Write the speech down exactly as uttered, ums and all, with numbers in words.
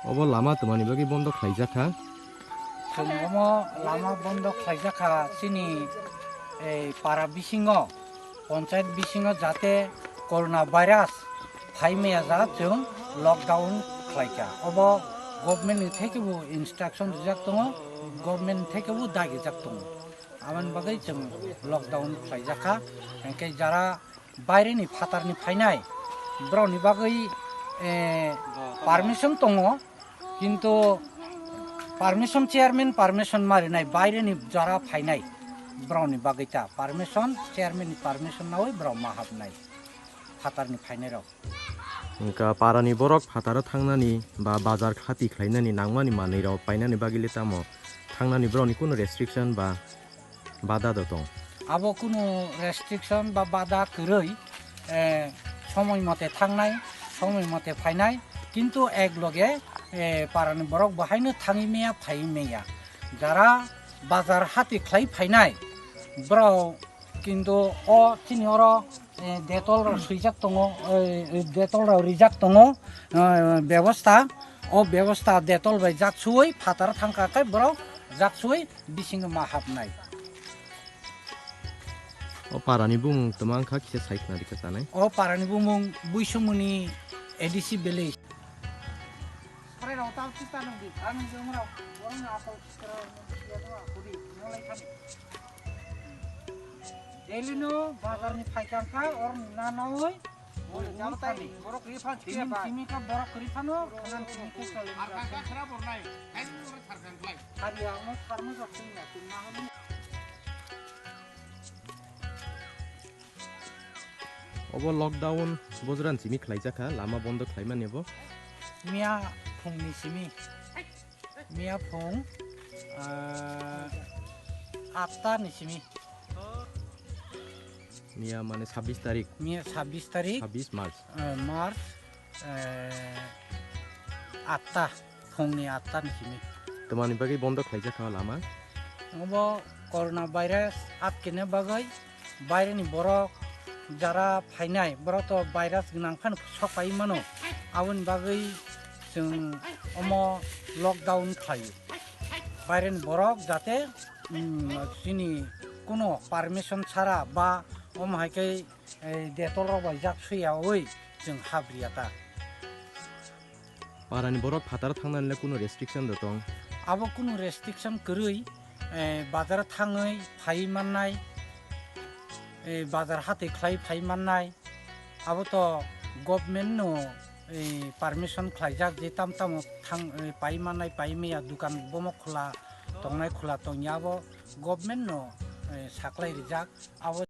Obo lama twmani bagwi bondo khlaijak kha. Chwng omo lama bondo khlaijak kha chini ei para bisingo, ponchayat bisingo jate corona virus phai maya ja chwng lockdown khlaikha. Obo government ni thekebo instruction rijak tongo, government ni thekebo dagijak tongo. Aboni bagwi chwng lockdown khlaijak kha. Hinkhe jara baireni phatarni phainai borokni bagwi, eh, permission tongo, kintu permission chairman permission ma rinai, baireni jara phainai borokni bagwi ta permission, chairman ni permission nawi borok ma habnai phatarni phainairok. Wngkha parani borok phataro thangnani ba bazar khati khlainani nangmani manwirok painani bagwi le tamo thangnani borokni kunu restriction ba bada do tong? Abo kunu restriction ba bada kwrwi, eh, somoi mote thangnai, somoi mote phainai, kintu ek loge, eh, parani borok bo haino thangwi maya, phaiwi maya. Jara bazar hati khlai phainai, borok kintu o chini oro, eh, Dettol rok swijak tongo, eh, Dettol rok rijak tongo, eh, bebosta. O bebosta Dettol bai jak suwi phatar thangkha khe borok jak suwi bisingo ma habnai. O parani bumung twma wngkha kisa sai khna rikha tanai. O parani bumung Buisumuni A D C village. Daily no bazar ni phai kangkha or nanawi. Borok refund simi ka borok refund o, kanan simi ka kali. Hari ang no sarmo jok sini na, tun na hanu. Obo lockdown bojran simi khlaijak kha, lama bondo khlaimani bo. Miya phungni simi. Miya phung, ah, atta ni simi. Miya mane sabbish tarik. Miya sabbish tarik. Sabbish March. Eh, March, eh, atta, phungni atta ni simi. Twmani bagwi bondo khlaijak kha lama? Obo corona virus atkene bagwi baireni borok jara phainai, borok to virus gwnang phano sok pai mano. Aboni bagwi chwng omo lockdown khlaio. Baireni borok jate, mm, chini kuno permission chara ba omo hai khe, eh, Dettol rok bai jak suiyawi chwng habriya ta. Parani borok phataro thangnani le kunu restriction do tong? Abo kunu restriction kwrwi, eh, bazar thangwi phai mannai, eh, bazar hati khlai phai mannai. Abo to government no, eh, permission khlaijak je tam tamo thang, eh, pai mannai, pai maya, dukan bomo khula tongnai, khula tongya, abo government no, eh, saklai rijak. Abo